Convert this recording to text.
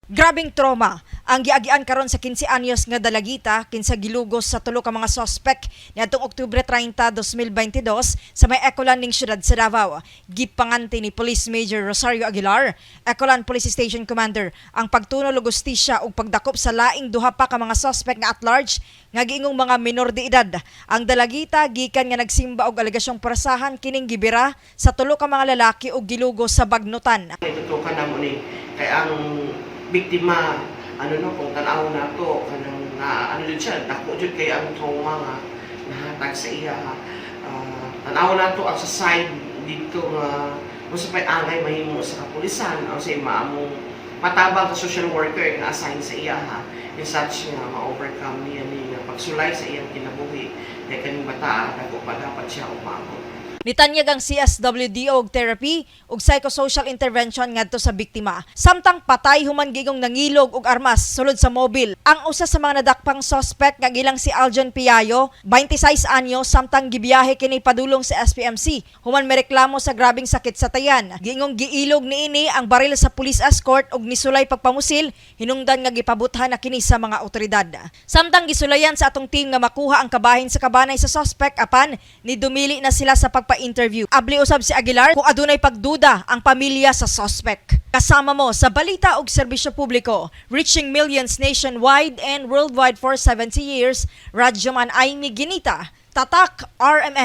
Grabing trauma ang giagian karon sa 15 anyos nga dalagita kinsa gilugos sa tulo ka mga suspect niadtong Oktubre 30, 2022 sa may Ecoland ning syudad sa Davao. Gipanganti ni Police Major Rosario Aguilar, Ecoland Police Station Commander, ang pagtunol og hustisya ug pagdakop sa laing duha pa ka mga suspect nga at large nga giingong mga minor de edad. Ang dalagita gikan nga nagsimba og alegasyong pwersahan kining gibira sa tulo ka mga lalaki ug gilugos sa bagnutan. Itutukan namo ni kay ang biktima, ano no, kung tan-aw nato kanang na ano jud siya, dako jud kay ang trauma nga nahatag sa iya ha. Tan-aw nato ang sa side dito nga unsa pay angay mahimo sa kapulisan ang sa maamong matabang sa social worker nga assign sa iya ha, in such nga ma-overcome niya ni nga pagsulay sa iyang kinabuhi kay kaning bata dako pa dapat siya umabot. Nitanyag ang CSWDO og therapy ug psychosocial intervention ngadto sa biktima. Samtang patay human giingong nangilog og armas sulod sa mobil. Ang usa sa mga nadakpang suspect nga gilang si Aljon Piayo, 26 anyo, samtang gibiyahe kini padulong sa SPMC human mereklamo sa grabing sakit sa tayan. Giingong giilog niini ang baril sa police escort ug nisulay pagpamusil, hinungdan nga gipabuthan na kini sa mga otoridad. Samtang gisulayan sa atong team nga makuha ang kabahin sa kabanay sa suspect, apan ni dumili na sila sa pagpa-interview. Abli usab si Aguilar kung adunay pagduda ang pamilya sa suspect. Kasama mo sa balita ug serbisyo publiko, reaching millions nationwide and worldwide for 70 years, Radyoman Aimee Ginita, Tatak RMN.